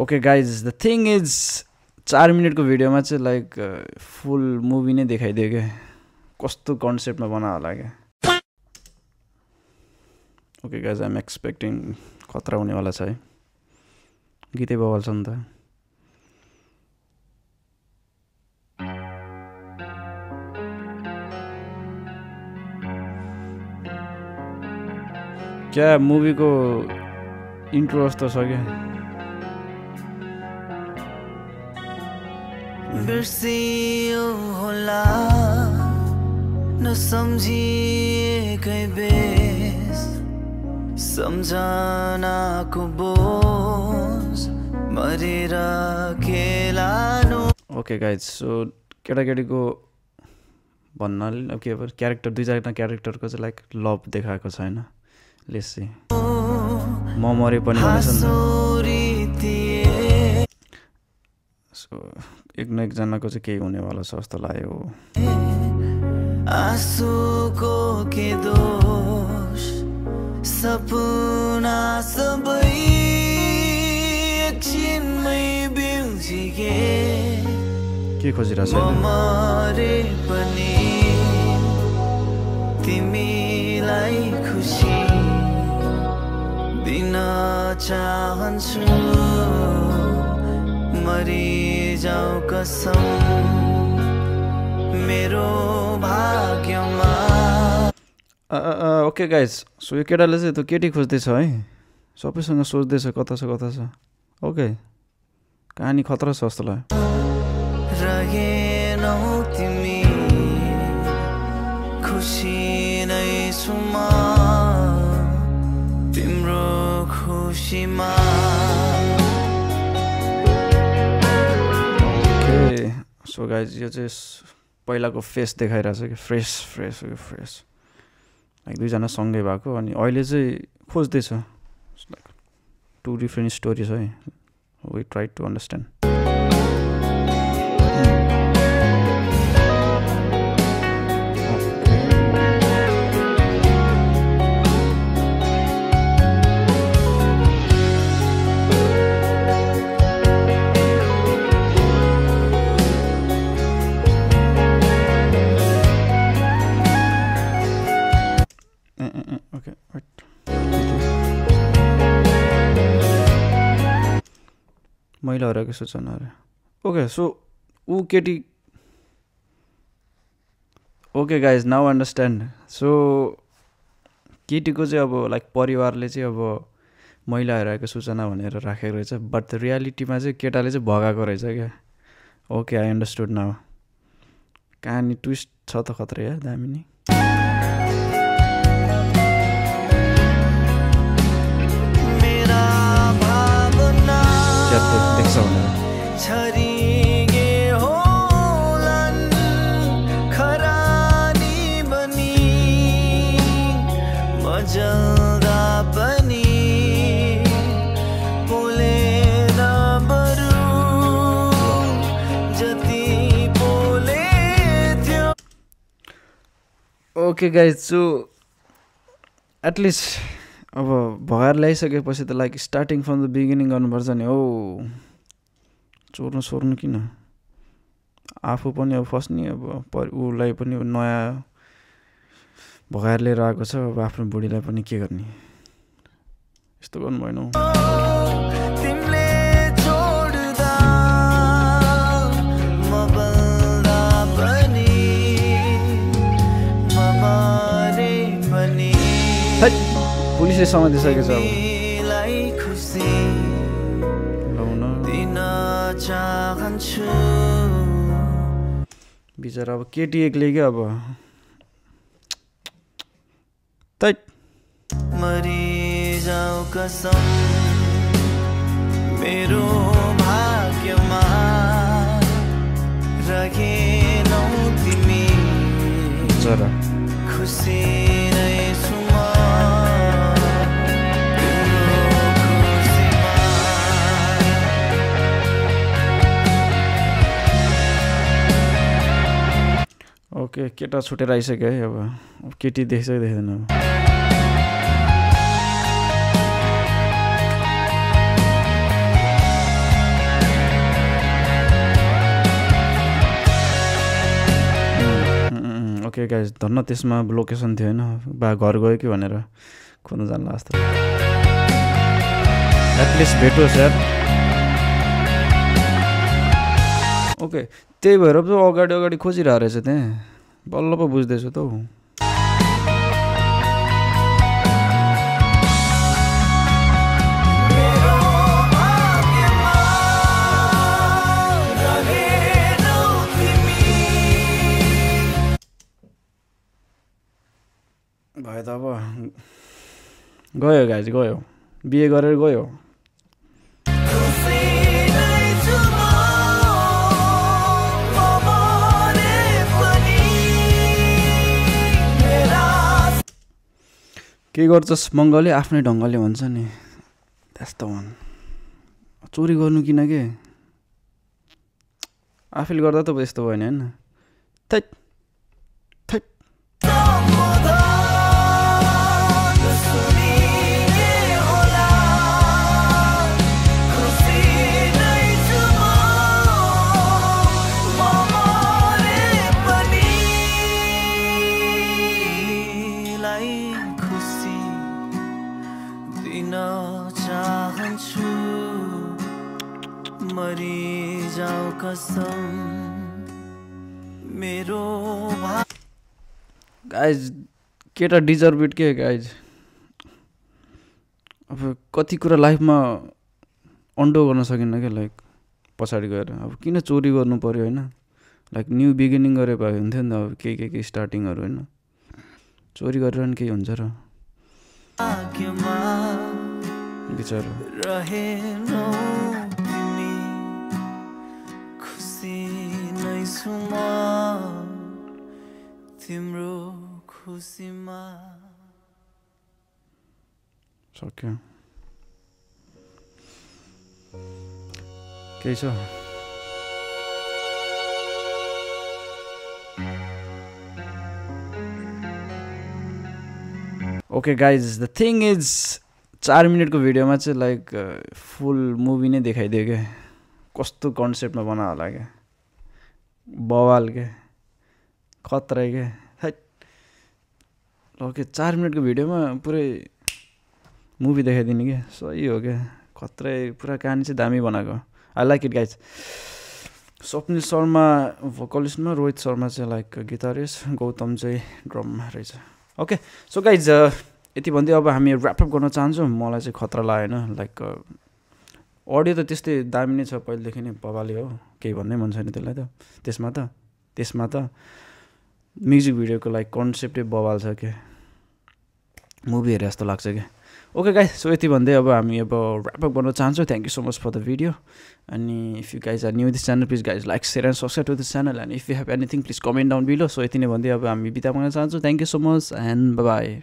okay guys the thing is 4 मिनटको भिडियोमा चाहिँ लाइक फुल मुभी नै देखाइदियो क्या कस्तो कन्सेप्टमा बना होला क्या ओके गाइज आइएम एक्सपेक्टिङ खतरा हुनेवाला छ है गीतै बवाल्छ नि त क्या मुभीको इन्ट्रो जस्तो छ क्या बिर्सियो होला नसम्झिएकै बेस सम्झनाको बोझ मरेर खेलानु ओके गाइज सो केटाकेटीको भन्नाले अब के अब क्यारेक्टर दुई चारजना क्यारेक्टरको चाहिँ लाइक लभ देखाएको छैन लेट्स सी म मरे पनि भनेछ नि सो एक न एकजनाको चाहिँ केही हुनेवाला छ जस्तो लाग्यो आँसुको के दोष सपना सबै एकछिनमै बिउजिए के खोजिरहेछ मरे पनि तिमीलाई खुसी दिन चाहन्छु मरि जाऊ कसम मेरो भाग्यमा ओके गाइज सो यो केटाले चाहिँ त्यो केटी खोज्दैछ है सबैसँग सोच्दैछ कता छ ओके कहानी खतरा छ जस्तो लाग्यो रहेनौ तिमी खुसी नै छु म तिम्रो खुसीमा सो गाइज यो चाहिँ पहिलाको फेस देखाइरहेछ कि फ्रेस लाइक दुईजना सँगै भएको अनि अहिले चाहिँ खोज्दैछ लाइक 2 डिफ्रेन्ट स्टोरिज है वी ट्राई टु अन्डरस्ट्यान्ड महिलाहरूको सूचनाहरू ओके सो ऊ केटी okay guys now understand so केटीको चाहिँ अब लाइक परिवारले चाहिँ अब महिला हराएको सूचना भनेर राखेको रहेछ बट रियालिटीमा चाहिँ केटाले चाहिँ भगाएको रहेछ क्या ओके आई अन्डरस्टुड नाउ कहानी ट्विस्ट छ त खतरा या दामी नि देख्छ भनेर ओके गाइज सो एटलिस्ट अब भगाएर ल्याइसकेपछि त like starting from the beginning गर्नुपर्छ नि हो चोर्नु किन आफू पनि अब फस्ने अब उसलाई पनि नयाँ भगाएर लिएर आएको छ अब आफ्नो बुढीलाई पनि के गर्ने यस्तो गर्नु भएन पुलिसले समातिसकेको छ अब बिचरा अब केटी एक्लै क्या अब मरि जाऊ कसम मेरो भाग्यमा रहेनौ तिमी जरा खुसी नै छु ओके केटा छुटेर आइसक्यो है अब केटी देख्छ देख्दैन अब ओके गाइज धन्न त्यसमा लोकेसन थियो होइन बा घर गयो कि भनेर खोज्न जान्ला जस्तो एटलिस्ट भेटोस् यार ओके त्यही भएर पो अगाडि अगाडि खोजिरहेको रहेछ त्यहाँ बल्ल पो बुझ्दैछु त हौ भयो त अब गयो गाइज गयो बिहे गरेर गयो के गर्छस् मङ्गलले आफ्नै ढङ्गले भन्छ नि त्यस्तो भन् चोरी गर्नु किन के आफैले गर्दा त यस्तो भएन होइन थैट थैट मरी जाऊ कसम मेरो गाइज केटा डिजर्भ इट के गाइज अब कति कुरा लाइफमा अन्डो गर्न सकिन्न क्या लाइक पछाडि गएर अब किन चोरी गर्नु पर्यो होइन लाइक न्यू बिगिनिङ गरे भए हुन्थ्यो नि त अब के स्टार्टिङहरू होइन चोरी गरेर नि केही हुन्छ र बिचारो तिम्रो खुसीमा सक्यो केही छ okay guys the thing is 4 मिनटको भिडियोमा चाहिँ लाइक फुल मुभी नै देखाइदियो क्या कस्तो कन्सेप्टमा बना होला क्या बवाल क्या खतरा क्या ओके 4 मिनटको भिडियोमा पुरै मुभी देखाइदिने क्या सही हो क्या खतरै पुरा कहानी चाहिँ दामी बनाएको I like it guys Swapnil Sharma भोकलिस्टमा रोहित शर्मा चाहिँ लाइक गिटारिस्ट गौतम चाहिँ ड्रममा रहेछ ओके सो गाइज यति भन्दै अब हामी ऱ्यापअप गर्न चाहन्छौँ मलाई चाहिँ खतरा लागेन लाइक अडियो त त्यस्तै दामी नै छ पहिलेदेखि नै बवाली हो केही भन्नै मन छैन त्यसलाई त त्यसमा त म्युजिक भिडियोको लाइक कन्सेप्टै बवाल छ क्या मुभी हेरे जस्तो लाग्छ क्या ओके गाइज सो यति भन्दै अब हामी अब ऱ्यापअप गर्न चाहन्छौँ thank you so much for the video अनि if you guys are new this channel please guys like share and subscribe to this channel and if you have anything please comment down below so यति नै भन्दै अब हामी बिदा गर्न चाहन्छौँ thank you so much and by